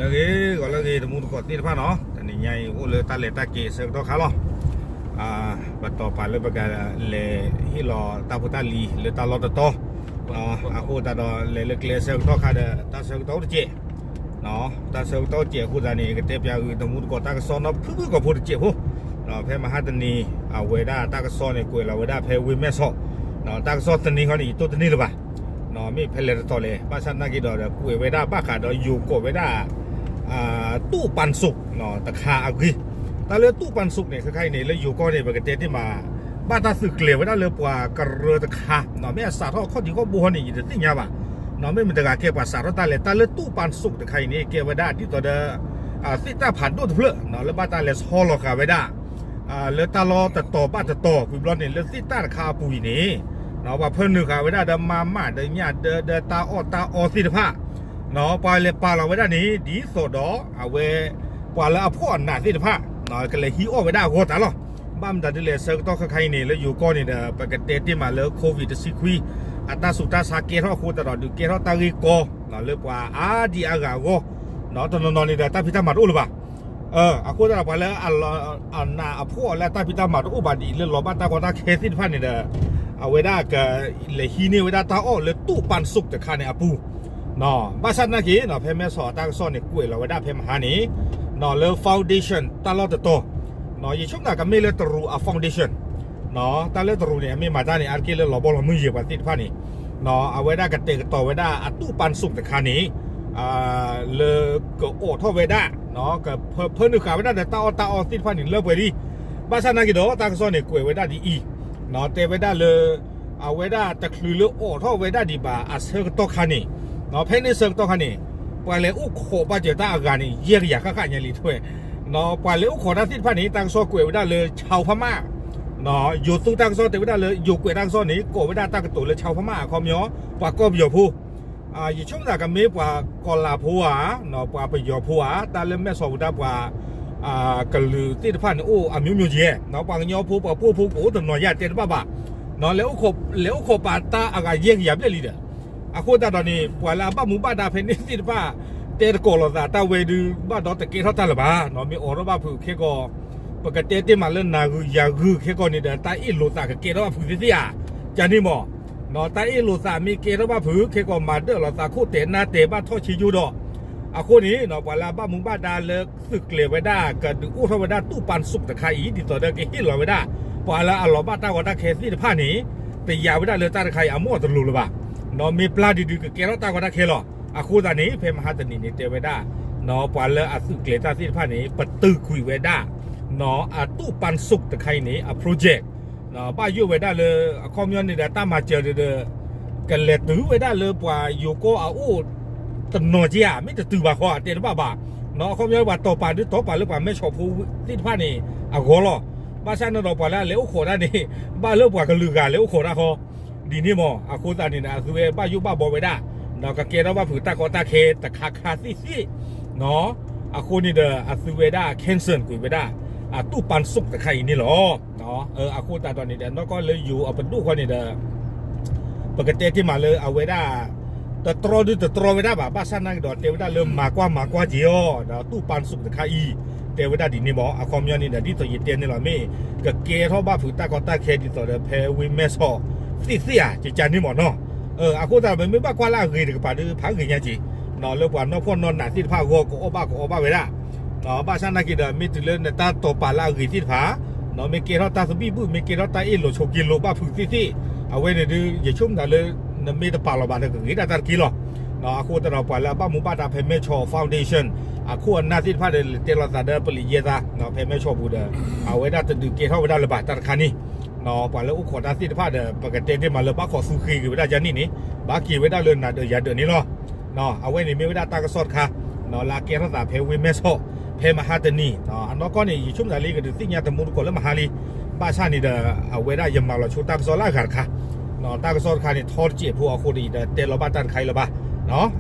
လၢအဂ့ၤ ဂီၤလၢအဂ့ၤ တမူတကိးသ့ၣ်တဖၣ်နီၤ, တနံၤညါအံၤအိၣ်လၢတၢ်လဲၤတၢ်က့ၤအဆၢကတီၢ်ခါလီၤ. ပတီၢ်ပာ်လၢပကလဲၤဟ့ၣ်လီၤတၢ်ဖိတၢ်လံၤလၢတၢ်လီၢ်တတီၤ, အဃိသတးဒီးလဲၤလၢကျဲအဆၢကတီၢ်ခါဒီး တၢ်ဆၢကတီၢ်အိၣ်တစဲး, တၢ်ဆၢကတီၢ်အိၣ်တစဲးအဃိသတးန့ၣ် ကတဲပၠးဂုာ်တမူတကိးတၢ်ကစီၣ်နီၤဖုဖုကီၢ်ဖိတစဲးဖိ, ဒီးဖဲမဟါတနံၤ အဝဲဒၣ်တၢ်ကစီၣ်န့ၣ် ကွဲးလီၤဝဲဒၣ်ဖဲဝ့ၢ်မဲၢ်ဆီး, တၢ်ကစီၣ်တနံၤဃီန့ၣ် ယတိၢ်တန့ၢ်လၢၤဘၣ် မ့ၢ်ဖဲလဲၣ်တတီၤလဲၣ်, ဘၣ်ဆၣ်သနာ်က့ဒီး ကွဲးဝဲဒၣ်ဘၣ်ဃးဒီးယိၤကိးဝဲဒၣ် တူၢ်ပၣ်စူး တခါအဂ့ၢ်, တၢ်လၢတူၢ်ပၣ်စူးန့ၣ် ခဲခါအံၤန့ၣ် လၢယိၤကီၢ်န့ၣ် ပကတဲတ့ၢ်မး ဘၣ်တၢ်သုးကျဲၤဝဲဒၣ်လၢပှၤကရၢတခါ, မ့ၢ်အစးထီၣ်အခီၣ်ထံးခီၣ်ဘိဃီန့ၣ် ယတသ့ၣ်ညါဘၣ်, မ့ၢ်မတၤတဂၤကဲပှၤစးထီၣ်တၢ်လဲၣ်, တၢ်လၢတူၢ်ပၣ်စူးတခါအံၤန့ၣ် ကဲဝဲဒၣ်ဒ်သိးဒီး သ့ၣ်တၢ်ဖးဒိၣ်တဖျၢၣ် လၢဘၣ်တၢ်လဲၤဆီလီၤဃာ်ဝဲဒၣ် လၢတၢ်လီၢ်တတီၤဘၣ်တတီၤ ဝံၤဘျီန့ၣ် လၢသ့ၣ်တၢ်တခါအပူၤအံၤန့ၣ် ပှၤဖၢနုာ်ဃာ်ဝဲဒၣ်ဒီးမၤမၣ်ဒီးညၣ်ဒၢဒီးတၢ်အီၣ်တၢ်အီသ့ၣ်တဖၣ်, ပှၤလဲၤပာ်လီၤဝဲဒၣ်န့ၣ် ဒ်သိးဒီးအဝဲ ပှၤလၢအဖှီၣ်အနးသ့ၣ်တဖၣ် ကလဲၤဟံးအီၣ်ဝဲဒၣ်အဂီၢ်တၢ်လီၤ. ဘၣ်မတၤဒ်လဲၣ် ဆၢကတီၢ်ခဲခါအံၤန့ၣ် လၢယိၤကီၢ်န့ၣ်ဒီး ပကတဲတ့ၢ်မးလၢ COVID တဆံခွံ အတၢ်ဆူးတၢ်ဆါကဲထီၣ်အဃိသတးဒီး ဒုးကဲထီၣ်တၢ်ဂ့ၢ်ကီ လၢပှၤအါဒံအါဂၤအဂီၢ်, တနီၤနီၤန့ၣ်ဒီး တၢ်ဖံးတၢ်မၤတအိၣ်လၢၤဘၣ်. အဃိသတးဒီး ပှၤလၢအ အနးအဖှီၣ်လၢအတၢ်ဖံးတၢ်မၤတအိၣ်ဘၣ်ဒ်အံၤ လၢလီၤဘၣ်တၢ်ကီတၢ်ခဲသ့ၣ်တဖၣ်န့ၣ်ဒီး အဝဲဒၣ်ကလဲၤဟံးန့ၢ်ဝဲဒၣ်တၢ်အီၣ်လၢတူၢ်ပၣ်စူးတခါန့ၣ်အပူၤ, ဘၣ်ဆၣ်သနာ်က့ ဖဲမဲၢ်ဆီးအတၢ်ကစီၣ်န့ၣ် ကွဲးလီၤဝဲဒၣ်ဖဲမဟါန့ၣ် လၢ foundation တၢ်လီၢ်တတီၤ, ယဆိကမိၣ်ကမ့ၢ်လၢတရူးအ foundation တၢ်လၢတရူးန့ၣ် အမ့ၢ်မၤတၢ်န့ၣ် အါတက့ၢ်လၢလီၤဘီလီၤမုၢ်ယဲၢ်ပှၤသ့ၣ်တဖၣ်န့ၣ် အဝဲဒၣ်ကတဲာ်ကတီၤဝဲဒၣ်အတူၢ်ပၣ်စူးတခါန့ၣ် လၢကအိးထီၣ်ဝဲဒၣ် ကဖၢနုာ်ဃာ်ဝဲဒၣ်ဒီးတၢ်အီၣ်တၢ်အီသ့ၣ်တဖၣ်န့ၣ် လၢပှဲၤလံ. ဘၣ်ဆၣ်သနာ်က့ဒီး တၢ်ကစီၣ်န့ၣ် ကွဲးဝဲဒၣ်ဒ်အံၤ, တဲဝဲဒၣ်လၢ အဝဲဒၣ်တချုးလၢအိးထီၣ်ဝဲဒၣ်ဒံးဘၣ်အဆၢကတီၢ်ခါန့ၣ်, ဖဲန့ၣ်ဆၢကတီၢ်ခါန့ၣ် ပှၤလဲၤအိၣ်ခိးဘၣ်စၢၤတၢ်အဂၤန့ၣ် ယဲၢ်ကယၤဃၣ်ဃၣ်ညါလံ တဲဝဲ, ပှၤလဲၤအိၣ်ခိးတၢ်သ့ၣ်တဖၣ်န့ၣ် တၢ်ကစီၣ်ကွဲးဝဲဒၣ်လၢ ဆီဖမး ယိၤသူတၢ်ကစီၣ်တဲဝဲဒၣ်လၢ ယိၤကွဲးတၢ်ကစီၣ်န့ၣ် ကိးဝဲဒၣ်တၢ်ကတိၤလၢဆီဖမး အခီပညီ ပှၤကီၢ်ပယီၤဖိ, ယဆိကမိၣ်ကမ့ၢ်ပှၤကီၤလၤဖိဧါ, ပှၤပယီၤဖိဧါ, တၢ်လၢမဲၢ်ဆီးပူၤတၢ်ပှၤ ကလုာ်သ့ၣ်တဖၣ်န့ၣ် အိၣ်အမျိုးမျိုးကဲ, ပှၤကညီဖိ ပှၤပိာ်ဖိကအိၣ်တနီၤယါတဲတဘၣ်ဘၣ်, လဲၤအိၣ်ခိးပာ်တၢ်အဂၤယဲၢ်ကယၤဘျဲၣ်လံဒီး, အဃိသတးဒီးန့ၣ် ပှၤလၢအဘၣ်မူဘၣ်ဒါဖဲန့ၣ်သ့ၣ်တဖၣ် တဲတကိးလိာ်သးတၢ်ဝဲဒုး ဘၣ်ဒီးတကဲထီၣ်တၢ်လၢၤဘၣ်, မ့ၢ်အိးထီၣ်ဘၣ်ဖုးခဲကီး ပကတဲတ့ၢ်မးလၢနၤဂုၤယၤဂုၤခဲကီးန့ၣ်ဒီး တၢ်အ့ၣ်လိာ်သးကကဲထီၣ်ဘၣ်ဖုးသ့ၣ်သ့ၣ်ဧါ, ကန့ၣ်မး, တၢ်အ့ၣ်လိာ်သးမ့ၢ်ကဲထီၣ်ဘၣ်ဖုးခဲကီး မၤဒၢၣ်လိာ်သးခိၣ်တဲာ်နါတဲာ်ဘၣ်ထီၣ်ဆ့ယိဒီး, အဃိန့ၣ် ပှၤလၢအဘၣ်မူဘၣ်ဒါလၢသုးကျဲၤဝဲဒၣ် ကဒုးအိၣ်ထီၣ်ဝဲဒၣ်တူၢ်ပၣ်စူးတခါအံၤ ဒ်သိးဒီးကဟ့ၣ်လီၤဝဲဒၣ် ပှၤလၢအလီၤဘၣ်တၢ်ဂီၤတၢ်ခဲသ့ၣ်တဖၣ်န့ၣ် တယာ်ဝဲဒၣ်လၢတၢ်တခါအံၤအမိၢ်တလိၤလၢၤဘၣ်, မ့ၢ်ပျၢ်ဒုးဒုးကကဲထီၣ်တၢ်ဂီၤတၢ်ခဲလီၤ. အဃိသတးန့ၣ် ဖဲမဟါတနံၤန့ၣ် တဲဝဲဒၣ် ပှၤလၢအသုးကျဲၤတၢ်သ့ၣ်တဖၣ်န့ၣ် ပတုာ်ကွံာ်ဝဲဒၣ် အတူၢ်ပၣ်စူးတခါအံၤန့ၣ် အ project ဘၣ်ယိၣ်ဝဲဒၣ်လၢ အခီပညီန့ၣ်ဒီး တၢ်မၤစၢၤဒီး ကလဲၤတုၤဝဲဒၣ်လၢပှၤယိၤကီၢ်အအိၣ်တနီၤကဲဧါ, မ့ၢ်တတုၤဘၣ်ဃီ တဲတဘၣ်ဘၣ်, အခီပညီပှၤတီၢ်ပာ်ဒုးတီၢ်ပာ်လၢပှၤမဲၢ်ဆီးဖိသ့ၣ်တဖၣ်န့ၣ် အဂီၢ်လီၤ. ဘၣ်ဆၣ်န့ၣ်ဒီးပှၤလၢအလဲၤအိၣ်ခိးတၢ်န့ၣ် ဘၣ်လၢပှၤကလုာ်ဂၤလဲၤအိၣ်ခိးတၢ်ဃီ ဒ်န့ၣ်မး, အဃိသတးန့ၣ်ဒီး အသုဝဲဘၣ်ယိၣ်ဘၣ်ဘီဝဲဒၣ် ဒီးကကဲထီၣ်ဘၣ်ဖုးတၢ်ကီတၢ်ခဲတခါခါသ့ၣ်သ့ၣ် အဃိန့ၣ်ဒီး အသုဝဲဒၣ် cancel ကွံာ်ဝဲဒၣ် အတူၢ်ပၣ်စူးတခါအံၤန့ၣ်လီၤ. အဃိသတးဒီးန့ၣ်ဒီး နီၢ်ကီၢ်လၢယိၤအပဒိၣ်ဃီန့ၣ်ဒီး ပကတဲတ့ၢ်မးလၢအဝဲဒၣ် တတြီဒုတတြီဝဲဒၣ်ဘၣ်, ဘၣ်ဆၣ်နာ်က့ဒီး တဲဝဲဒၣ်လၢမၤကွၢ်မၤကွၢ်က့ၤအီၤ ဒီးတူၢ်ပၣ်စူးတခါအံၤ တဲဝဲဒၣ်ဒ်န့ၣ်မး, အခီပညီန့ၣ်ဒီး ဒ်သိးယတဲန့ၣ်လီၤ မ့ၢ်ကကဲထီၣ်ဘၣ်ဖုးတၢ်ကီတၢ်ခဲဒ်သိးဒီး ဖဲဝ့ၢ်မဲၢ်ဆီးသ့ၣ်သ့ၣ်ဧါ ကကန့ၣ်မးနီၤ. အဃိသတးဒီး မ့မ့ၢ်ဘၣ်ကွၢ်လၢအဂ့ၤတကပၤဒီး ဖးဂ့ၤညါက့ၤ လၢပှၤနီၢ်ဖှီၣ်နီၢ်နးသ့ၣ်တဖၣ်အဂီၢ် ကအီၣ်ဘၣ်ကအီဘၣ်ဝဲဒၣ်, ဘၣ်ဆၣ်နာ်က့ဒီး မ့ၢ်တုၤလၢနတၢ်တီၢ်ပာ်လၢအဂ့ၤသ့ၣ်တဖၣ် မ့ၢ်ကဲထီၣ်တၢ်သဘံၣ်ဘုၣ် မ့ၢ်ကဲထီၣ်တၢ်အ့ၣ်လိာ်ဆိးက့လိာ်ဘၣ်ဖုးသ့ၣ်သ့ၣ် အဝဲန့ၣ်ဒုး ယဆိကမိၣ်လၢ နမ့ၢ်တပာ်လီၤဘၣ်ဒီး ကဂ့ၤဒၣ်တၢ်တက့ၢ်လီၤ. အဃိသတးဒီး ပှၤလၢအဘၣ်မူဘၣ်ဒါဖဲမဲၢ်ဆီး foundation အခိၣ်အနၢ်သ့ၣ်တဖၣ်ဒီး လဲၤတဲလိာ်သးဒီးပလံးယဲသး ဖဲမဲၢ်ဆီးပူၤဒီး အဝဲဒၣ်တဒုးကဲထီၣ်ဝဲဒၣ်လၢၤဘၣ်တၢ်တခါန့ၣ်, ပှၤလၢအိၣ်ခိးတၢ်သ့ၣ်တဖၣ်ဒီး ပကတဲတ့ၢ်မးလၢဘၣ်ခိးသူဃ့က့ၤဝဲဒၣ်ယါန့ၣ်န့ၣ် ဘၣ်က့ၤဝဲဒၣ်လၢနၤဒၢးယၤဒၢးန့ၣ်လီၤ. အဝဲန့ၣ်မ့ၢ်ဝဲဒၣ်တၢ်ကစီၣ်တခါ လၢအကဲထီၣ်သးဖဲဝ့ၢ်မဲၢ်ဆီး ဖဲမဟါတနံၤ အနီၢ်ကီၢ်န့ၣ် ယဆိကမိၣ်လၢကဒုးသ့ၣ်ညါတမူတကိးလၢမဟါလံ, ဘၣ်ဆၣ်န့ၣ်ဒီး အဝဲဒၣ်ယမၤလီၤဆိတၢ်ကစီၣ်လၢအဂၤတခါ, တၢ်ကစီၣ်တခါန့ၣ် ထီတစဲးဖိအဃိဒီး ယတတဲလီၤဘၣ်တၢ်တခါအံၤလၢၤဘၣ်.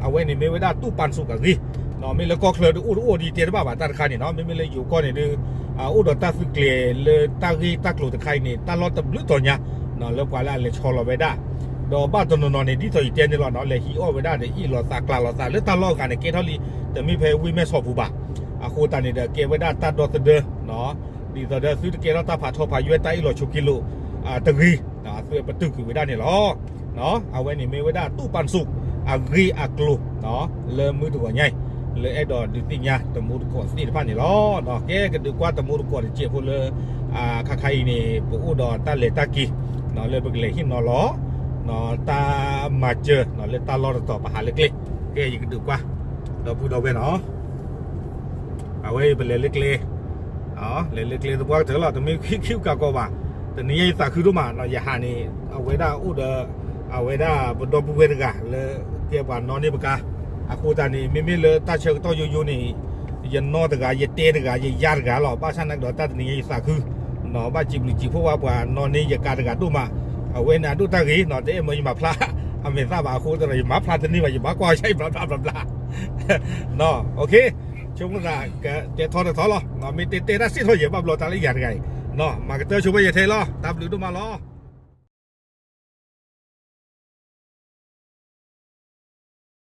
အဝဲန့ၣ်မ့ၢ်ဝဲဒၣ်တူၢ်ပၣ်စူးအဂ့ၢ်, မ့ၢ်လၢကီၢ်ချၢဒုးအိၣ်တအိၣ်ဒ်တဲတဘၣ်ဘၣ်တၢ်တခါန့ၣ်နီၤ, မ့မ့ၢ်လၢယိၤကီၢ်န့ၣ်ဒုး အိၣ်ဒီးတၢ်သုးကျဲၤလၢတၢ်ဂ့ၢ်တၢ်ကျိၤတခါအံၤန့ၣ် တၢ်လီၢ်တဘျုးတီၤညါ လၢပှၤလၢအလဲၤဆီလီၤဝဲဒၣ် ဒီးဘၣ်တနီၤနီၤန့ၣ် ဒ်သိးယတဲန့ၣ်လီၤနီၤ, လဲၤဟံးအီၣ်ဝဲဒၣ်ဒီး အ့ၣ်လိာ်သးကျးလိာ်သးလၢတၢ်လီၢ်အဂၤန့ၣ် ကဲထီၣ်လံ, တမ့ၢ်ဖဲဝ့ၢ်မဲၢ်ဆီးပူၤဘၣ်. အဃိသတးန့ၣ်ဒီး ကဲဝဲဒၣ်တၢ်ဒီသဒၢနီၤ, ဒ်သိးဒီးသုတကဲထီၣ်တၢ်ဖးထီဖးယွဲၢ် တၢ်အ့ၣ်လိာ်ဆိးက့လိာ်တဂ့ၤ, အသုပတုာ်ကွံာ်ဝဲဒၣ်န့ၣ်လီၤ. အဝဲန့ၣ်မ့ၢ်ဝဲဒၣ် တူၢ်ပၣ်စူး အဂ့ၢ်အကျိၤ လၢမုၢ်တဂီၤညါအံၤ လၢအဲၣ်ဒိးဒုးသ့ၣ်ညါတမူတကိးသ့ၣ်တဖၣ်န့ၣ်လီၤ. ကဲကဒုးကွၢ်တမူတကိးတစဲးဖိလၢ ခါခါအံၤန့ၣ် ပအိၣ်ဒီးတၢ်လဲၤတၢ်က့ၤ လၢပကလဲၤဟ့ၣ်နီၤလီၤ တၢ်မၤစၢၤလၢတၢ်လီၢ်တတီၤ ပဟးလၢကျဲ, ကဲယကဒုးကွၢ် ဒီပုၢ်ဒီဝဲၢ်နီၤ, အဝဲအံၤပလဲၤလၢကျဲ လဲၤလၢကျဲသပှၢ်ကတၢၢ်လီၤ, တမ့ၢ်ခံခံကးကီးဘၣ်. တနံၤညါအံၤသးခုဒိၣ်မးနီၤ, ယဟးန့ၣ် အဝဲဒၣ်အိၣ်ဒီး အဝဲဒၣ်ပဒီပုၢ်ဝဲၢ်တဂၤလၢ ကဲပှၤနီၣ်န့ၢ်ပကါ, အဃိသတးန့ၣ် မ့မ့ၢ်လၢတၢ်ဆၢကတီၢ်ယိယိန့ၣ် ယနီၢ်တဂၤ ယတဲတဂၤ ယယါတဂၤလီၤ. ဘၣ်ဆၣ်သနာ်က့ဒီး တၢ်တနံၤညါအံၤသးခု ဘၣ်စံးဘျုးစံးဖှိၣ်ဘၣ်ပှၤနီၣ်န့ၢ်ယကါတဂၤဒိၣ်မး, အဝဲန့ၣ်အဒိၣ်တၢ်ဂ့ၤနီၤ, တအဲၣ်မၢယမၤဖျါ အမဲာ်သၣ်ဘၣ်အဃိသတးဒီး ယမၤဖျါတန့ၢ်ဘၣ်, ယဘၣ်ကွၢ်အီၤဆၢအံၤ ဘျါဘျါဘျါဘျါ ဆိကမိၣ်သး ကတဲထီတထီလီၤ, မ့ၢ်တဲတဲတၢ်စံးထီၣ်ယဲၢ် ဘၣ်ဘျီတၢ်လၢယၤတဂၤအံၤ, မၤကတၢၢ်ဆိဘၣ်ယဲၢ်ထဲလီၤ, တၢ်ဘျုးဒိၣ်မးလီၤ.